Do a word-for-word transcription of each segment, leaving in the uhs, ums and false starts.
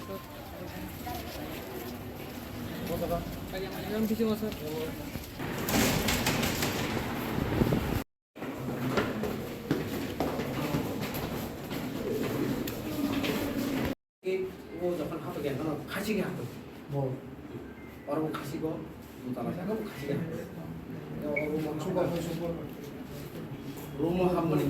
O jokhon hato gyan khano khasi ge hato. Bo. Oro bo khasi bo, bo tala saka bo khasi ge hato. Oro bo sugar, sugar. Room o hamani.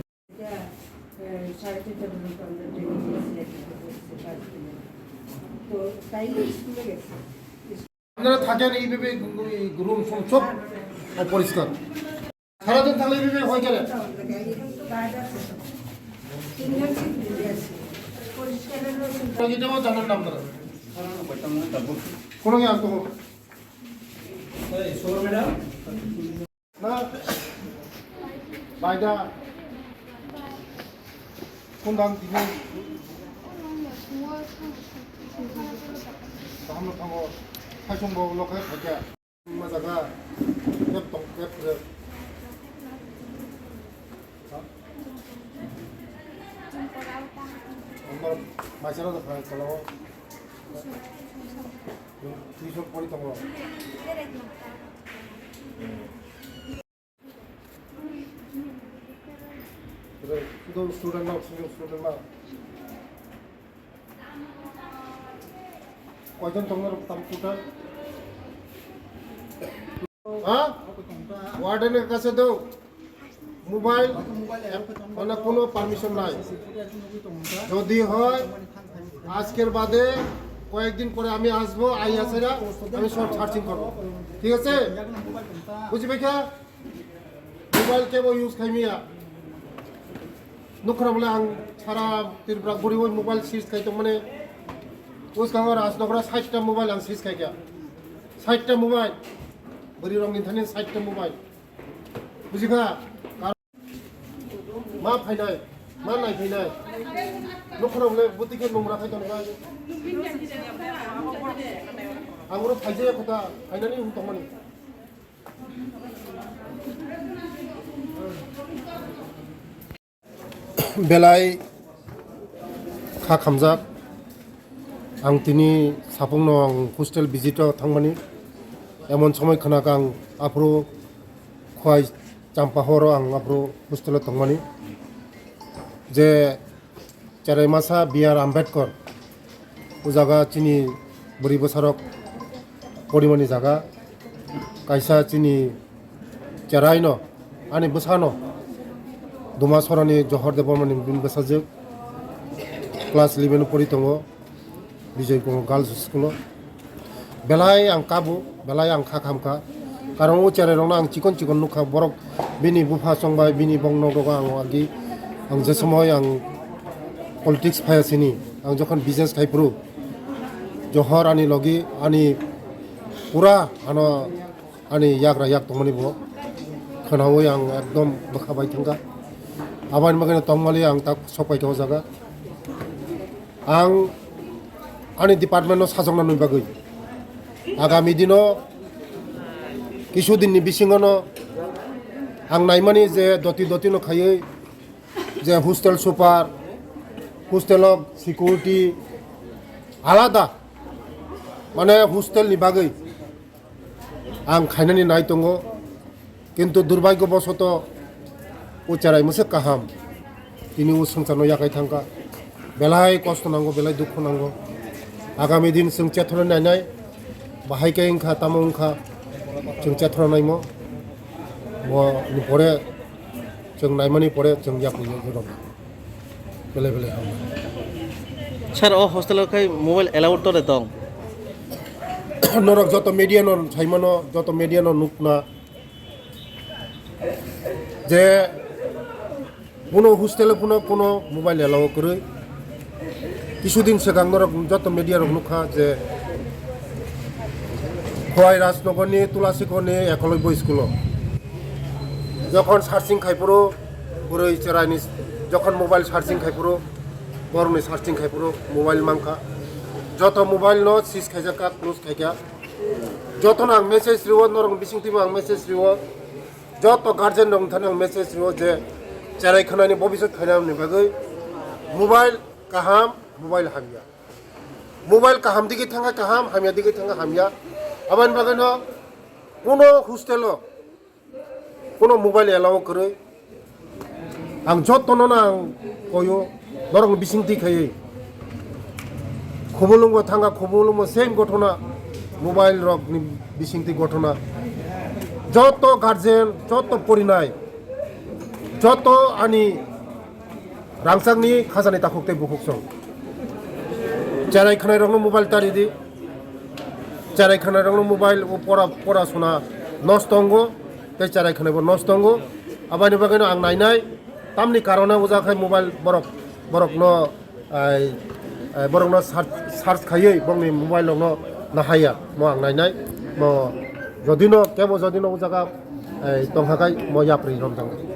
আপনারা থাকেন এইভাবে, এই রুম সব অপরিষ্কার। সারাদিন থাকলে এইভাবে হয়ে গেলে। এটাও জানেন না আপনারা। কোনো কি আর কোনো না। বাইদা। কোন দাম দিনে? Tamo tamo. Khaisung bo lokhe thakya. Majaga. Kep tok, kep, kep. Ambar maisara da phai tolo. Tuition pori tongo. Student na, student na. Koijon tongo tam kuta? Ha? Warden er kache do. Mobile, মানে কোনো পারমিশন নাই। যদি হয়, আজকের বাদে কয়েকদিন পরে আমি আসবো, আইয়া ছাড়া আমি সব সার্চিং করবো, ঠিক আছে? বুঝি পাইখা? Mobile kebo use khaimiya. Nukhra bole ang sara Tripura guri oi mobile search khai tongmani. Uskango Rajnagra sait ta mobile ang search khaikha. Sait ta mobile. Bwrwi rokni thani sait ta mobile. Bujikha? Ma phainai, ma nai phainai. Nukhra bole buti khe nungra khai tongnai. Ang oro phaijaya kotha, phainani hum tongmani. Belai kha khamjak. Ang tini saphungno ang hostel visit o thangmani. Emon somoi khwnakha ang aphuru Khowai Champahor o ang aphuru hostel o tongmani. Je Cherai masa B R Ambedkar. O jaga chini bwrwi bwsarok porimani jaga. Kaisa chini cherai no, ani bwsano Duma Sorani Johor Debbarmani bini bwsajwk class eleven o pori tongo. Bijoy Kumar Girls School o. Belai ang kabo, belai ang kha khamkha. Karon o cherai rokno ang chikon chikon nukha, borok bini bupha chongbai, bini bong nok rogo ang agi, ang je somoi ang politics phaya sini, ang jokhon business khai phuru, Johor ani logi, ani pura ano ani yagra yak tongmani bo khwnawi ang ekdom bwkha bai thangkha. Aboni bagwi tongmani ang tak sok pai kha o jaga. Ang ani department no sajokna nwi bagwi agami dino kisu dinni bisingo no ang naimani je doti doti no khaiwi je hostel super, hostel o security alada, mane hostel ni bagwi ang khainani nai tongo, kintu durbhagyo bosoto o cherai mwswk kaham tini o swngcharno yakai thangkha, belai kosto nango, belai dukhu nango. Agami din chwng chethornai nainai, bahai khe wngkha, tamo wngkha, chwng chethornaimo, boni pore chwng naimani pore chwng yapri rwna. Belai belai hambai. Sir, o hostel o khai mobile allowed to de tong? Norok joto media no saimano, joto media no nukna je kuno hostel o kuno, kuno mobile allow kwrwi. Kisudin swkang norok joto media rok nukha je Khowai Rajnagar ni Tulasikhor ni Ekolobya school o jokhon searching khai phuru, bwrwi cheraini jokhon mobile searching khai phuru, borokni searching khai phuru mobile mankha. Joto mobile no seize khaijak kha, close khaikha. Jotono ang message riwo, norok bising twibo ang message riwo. Joto guardian rok thani ang message riwo je cherai khwnani bobiswt khainani bagwi mobile kaham, mobile hamya. Mobile kaham digi thangkha kaham, hamya digi thangkha hamya. Aboni bagwino kuno hostel o kuno mobile allow kwrwi. Ang jottono no ang koyo, norok bisingtwi khaiwi. Khumulwngo thangkha, Khumulwngo same gothona, mobile rokni bisingtwi gothona. Jotto guardian, jotto porinai, jotto ani rangchakni khajani takhuk tei bukhuk song. Cherai khwnairokno mobile tari di. Cherai khwnairokno mobile o pora, pora suna nosto wngo, tei cherai khwnaibo nosto wngo. Aboni bagwino ang nainai, tamni karone ujak hai mobile borok, borokno, ai, ai, borokno search, search khaiwi bongni mobile rokno nahaiya, mo ang nainai. Mo jodino, kebo jodino o jaga, ai, tongkha khai mo yapri romjak.